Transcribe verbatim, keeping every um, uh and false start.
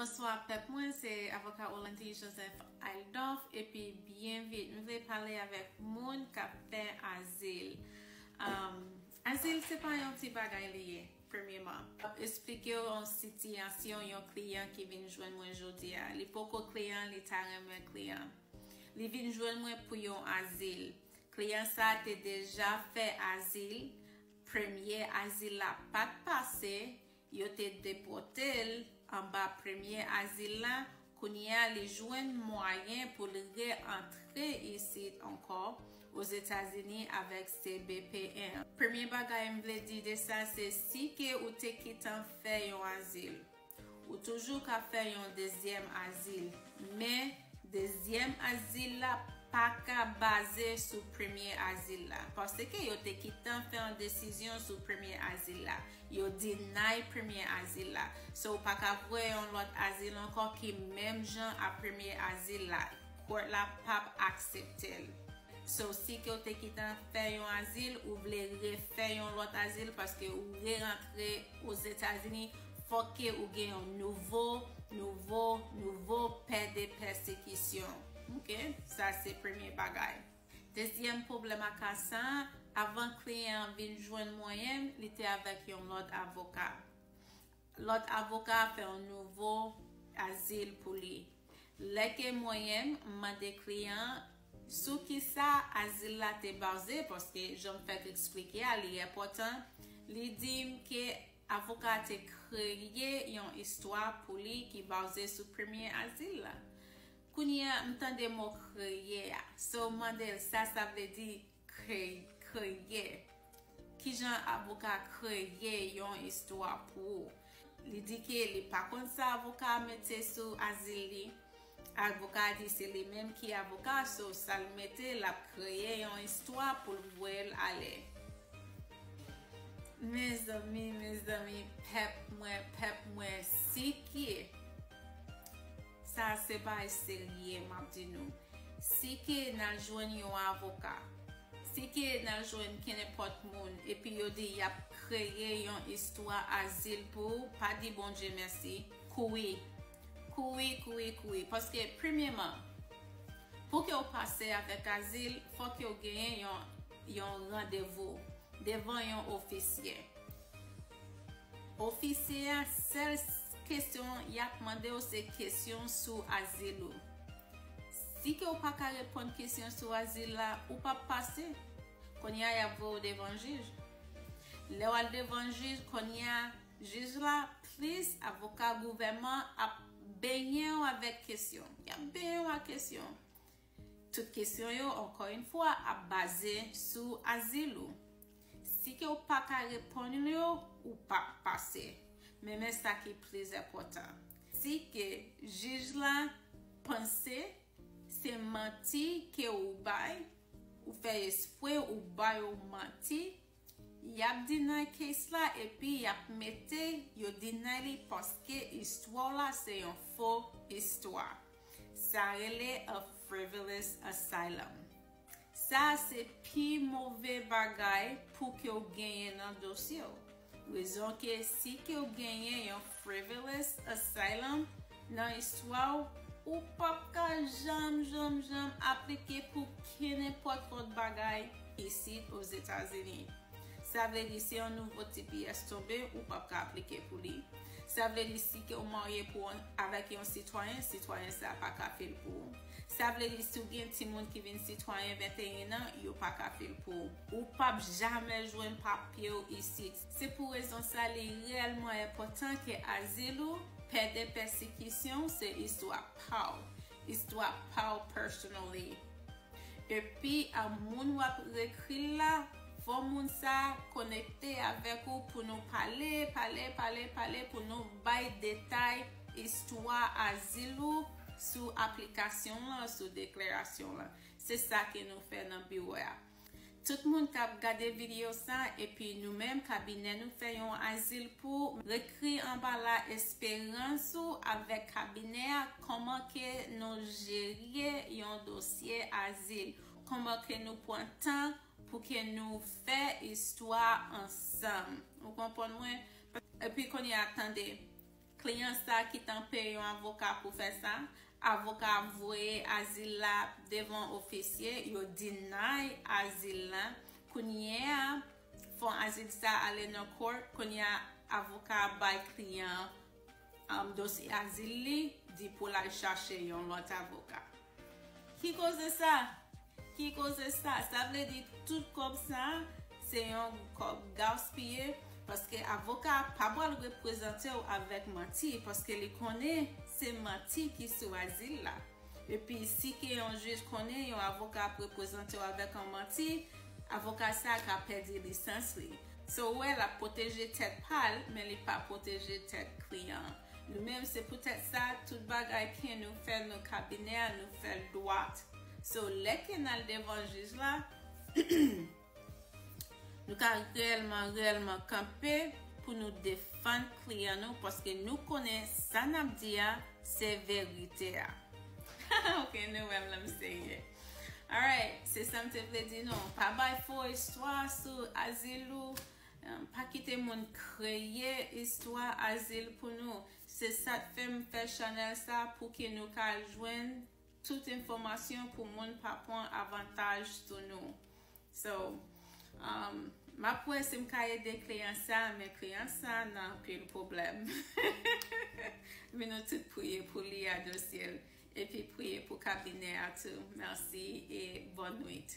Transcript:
Bonswa pèp mwen, se avoka Orlandy Joseph Aldorf, epi byenvin. M vle pale avèk moun k ap fè azil. Um, azil se pa yon ti bagay li ye, premyeman. M ap esplike w yon sitiyasyon yon kliyan ki vin jwenn mwen jodi a. Li poko kliyan, li ta renmen kliyan. Li vin jwenn mwen pou yon azil. Kliyan sa a te deja fè azil. Premye azil la pa t pase, yo te depòte l anba premye azil la. Kounye a, li jwenn mwayen pou l re-antre isit ankò Ozetazini avèk C B P N. Premye bagay m vle di de sa, se si ke ou te kitan fè yon azil, ou toujou ka fè yon dezyèm azil, men dezyèm azil la pa ka baze sou premye azil la, paske yo te kitan fè yon desizyon sou premye azil la. Yo deny premye azil la. So, ou pa ka voye yon lòt azil ankò ki menm jan a premye azil la. Court la p ap aksepte l. So, si ke w te kitan fè yon azil, ou vle refè yon lòt azil paske ou re-rantre Ozetazini, fòk ke ou gen yon nouvo, nouvo, nouvo pè de pèsekisyon. Oke? Sa se premye bagay. Dezyèm pwoblèm a ka sa a, avan kliyan an vin jwenn mwen, li te avèk yon lòt avoka. Lòt avoka a fè yon nouvo azil pou li. Lè ke mwen, m mande kliyan an sou kisa azil la te baze, paske jan m fèk eksplike a, li enpòtan, li di m ke avoka a te kreye yon istwa pou li ki baze sou premye azil la. Kounye a, m tande mo kreye a. So, m mande l sa sa vle di kre-, kreye. Kijan avoka kreye yon istwa pou ou? Li di ke li pa konn sa avoka a mete sou azil li. Avoka a di se li menm ki avoka, so sa l mete, l ap kreye yon istwa pou l voye l ale. Mezanmi, mezanmi, pèp mwen, pèp mwen, si ke, sa se bagay serye, m ap di nou. Si ke n al jwenn yon avoka, si ke n al jwenn kenenpòt moun, epi yo di y ap kreye yon istwa azil pou ou, pa di Bondye mèsi, kouri. Kouri, kouri, kouri. Paske, premyeman, pou ke w pase avèk azil, fòk yo genyen yon, yon randevou devan yon ofisye. Ofisye a, sèl s-, kesyon y ap mande w se kesyon sou azil ou. Si ke w pa ka reponn kesyon sou azil la, ou p ap pase. Kounye a, y ap voye w devan jij. Lè w al devan jij, kounye a, jij la plis avoka gouvènman ap benyen w avèk kesyon. Y ap benyen w ak kesyon. Tout kesyon yo, ankò yon fwa, ap baze sou azil ou. Si ke w pa ka reponn yo, ou p ap pase. Men, men sa ki plis enpòtan. Si ke jij la panse se manti ke ou bay, ou fè espre ou ba yo manti, y ap deny case la epi y ap mete yo deny li paske istwa w la se yon fo istwa. Sa rele a frivolous asylum. Sa se pi move bagay pou ke w genyen nan dosye w. Rezon ke si ke w genyen yon frivolous asylum nan istwa w, ou p ap ka janm, janm, janm aplike pou kenenpòt lòt bagay isit Ozetazini. Sa vle di si yon nouvo T P S tonbe, ou p ap ka aplike pou li. Sa vle di si ke w marye pou yon, avèk yon sitwayen, sitwayen sa pa ka fil pou ou. Sa vle di si w gen timoun ki vin sitwayen venteyen an, yo pa ka fil pou ou. Ou p ap jamè jwenn papye w isit. Se pou rezon sa li reyèlman enpòtan ke azil ou, pè de pèsekisyon w, se istwa pa w. Istwa pa w personally. Epi a moun w ap rekri l la, fò moun sa konekte avèk ou pou nou pale, pale, pale, pale, pou nou bay detay istwa azil ou sou aplikasyon lan, sou deklarasyon lan. Se sa ke nou fè nan biwo a. Tout moun k ap gade videyo sa, epi nou menm, kabinè nou fè yon azil pou, ekri anba la esperans ou avèk kabinè a, kòman ke nou jere yon dosye azil, kòman ke nou pran tan pou ke nou fè istwa ansanm. Ou konprann mwen? Epi kounye a, tande. kliyan sa ki t an peye yon avoka pou fè sa. Avoka voye azil la devan ofisye, yo deny azil la. Kounye a, fon azil sa ale nan court, kounye a avoka bay kliyan an um, dosye azil li, di pou l al chache yon lòt avoka. Ki koze sa? Ki koze sa? Sa vle di tout kòb sa se yon kòb gaspiye, paske avoka pa pral reprezante w avèk manti, paske li konnen se manti ki sou azil la. Epi si ke yon jij konnen yon avoka ap reprezante w avèk yon manti, avoka sa ka pèdi lisans li. So, w wè, l ap pwoteje tèt pa l, men li pa pwoteje tèt kliyan an. Nou menm, se poutèt sa, tout bagay ke nou fè nan kabinè a, nou fè l dwat. So, lè ke n al devan jij la, nou ka reyèlman, reyèlman kanpe pou nou defann kliyan nou, paske nou konnen sa n ap di a, se verite a. Ok, nou wè m la, m serye. Alright, se sa m te vle di nou. Pa bay fo istwa sou azil ou. Um, pa kite moun kreye istwa azil pou nou. Se sa k fè m fè chanèl sa pou ke nou ka jwenn tout enfòmasyon pou moun pa pran avantaj sou nou. So, um, m ap wè si m ka ede kliyan sa, men kliyan sa nan anpil pwoblèm. Men nou tout priye pou li a dosye l. Epi priye pou kabinè a tou. Mèsi e bòn nwit.